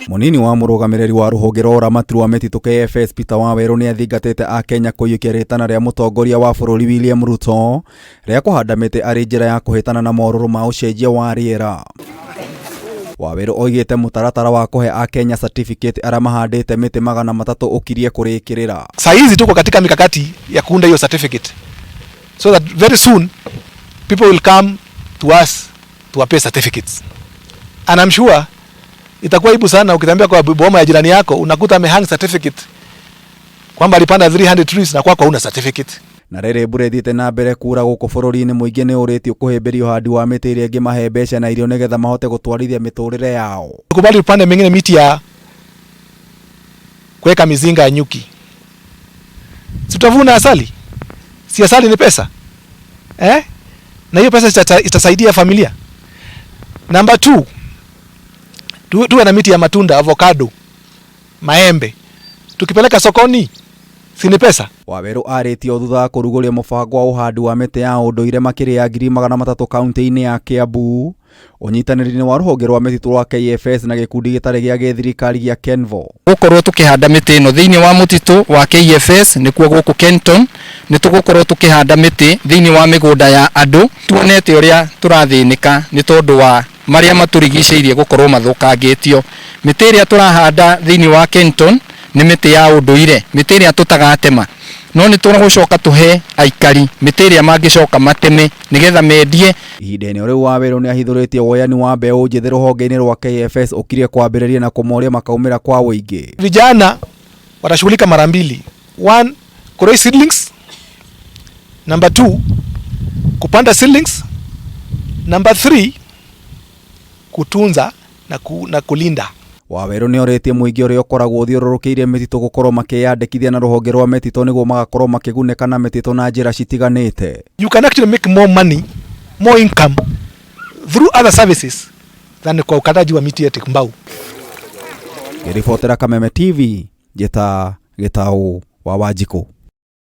Mũnini wa mũrũgamĩrĩri wa rũhonge rwa ũramati rwa mĩtitũ KFS Peter Wawerũ nĩ athingatĩte Akenya kũiyũkia rĩtana rĩa mũtongoria wa bũrũri William Ruto rĩa kũhanda mĩtĩ arĩ njĩra ya kũhĩtana na morũrũ ma ũcenjia wa rĩera. Wawerũ oigĩte mũtaratara wa kũhe Akenya certificate arĩa mahandĩte mĩtĩ 300 ũkirie kũrĩkĩrĩra. Saa hizi tuko katika mikakati ya kuunda hiyo certificate so that very soon people will come to us tuwapee certificates and I'm sure itakuwa aibu sana ukitembea kwa boma ya jirani yako unakuta amehang certificate kwamba alipanda 300 trees na kwako huna certificate. Na rĩrĩ mbura ĩthiĩte na mbere kura gũkũ bũrũri-inĩ, mũingĩ nĩ ũrĩtio kũhĩmbĩria ũhandi wa mĩtĩ ĩrĩa ĩngĩmahe mbeca na irio nĩgetha mahote gũtwarithia mĩtũrĩre yao. Kubali tupande mengine miti ya kuweka mizinga ya nyuki, si tutavuna asali? Si asali ni pesa eh? Na hiyo pesa itasaidia familia. Number two, tuwe na miti ya matunda, avocado, maembe, tukipeleka sokoni si ni pesa? Wawerũ arĩtio thutha wa kũrugũria mũbango wa ũhandi wa mĩtĩ ya ũndũire makĩria ya 300,000 kaunti-inĩ ya Kiambu ũnyitanĩri-inĩ wa rũhonge rwa mĩtitũ rwa KFS na gĩkundi gĩtarĩ gĩa gĩthirikari gĩa Kenvo. Gũkorwo tũkĩhanda mĩtĩ ĩno thĩinĩ wa mũtitũ wa KFS nĩkuo gũkũ Kenton, nĩ tũgũkorwo tũkĩhanda mĩtĩ thĩinĩ wa mĩgũnda ya andũ. Tuonete ũrĩa tũrathĩnĩka nĩ tondũ wa marĩa matũrigicĩirie gũkorwo mathũkangĩtio. Mĩtĩ ĩrĩa tũrahanda thĩinĩ wa Kenton nĩ mĩtĩ ya ũndũire, mĩtĩ ĩrĩa tũtagatema, no nĩ tũgũcoka tũhe aikari mĩtĩ ĩrĩa mangĩcoka mateme nĩgetha mendie. Ihinda-inĩ rĩu Wawerũ nĩ ahithũrĩtie woyani wa mbeũ njĩthĩ rũhonge-inĩ rwa KFS ũkirie kwambĩrĩria na kũmoria makaumĩra kwa ũingĩ. Vijana watashughulika mara mbili. One, kuraise seedlings. Number two, kupanda seedlings. Number three, kutunza na kulinda. Wawerũ nĩ orĩtie mũingĩ ũrĩa ũkoragwo ũthiũrũrũkĩirie mĩtitũ gũkorwo makĩyandĩkithia na rũhonge rwa mĩtitũ nĩguo magakorwo makĩgunĩka na mĩtitũ na njĩra citiganĩte. You can actually make more money, more income through other services than kwa ukataji wa miti eti mbao. Ngĩribotera Kameme TV, njĩta Gĩtaũ wa Wanjikũ.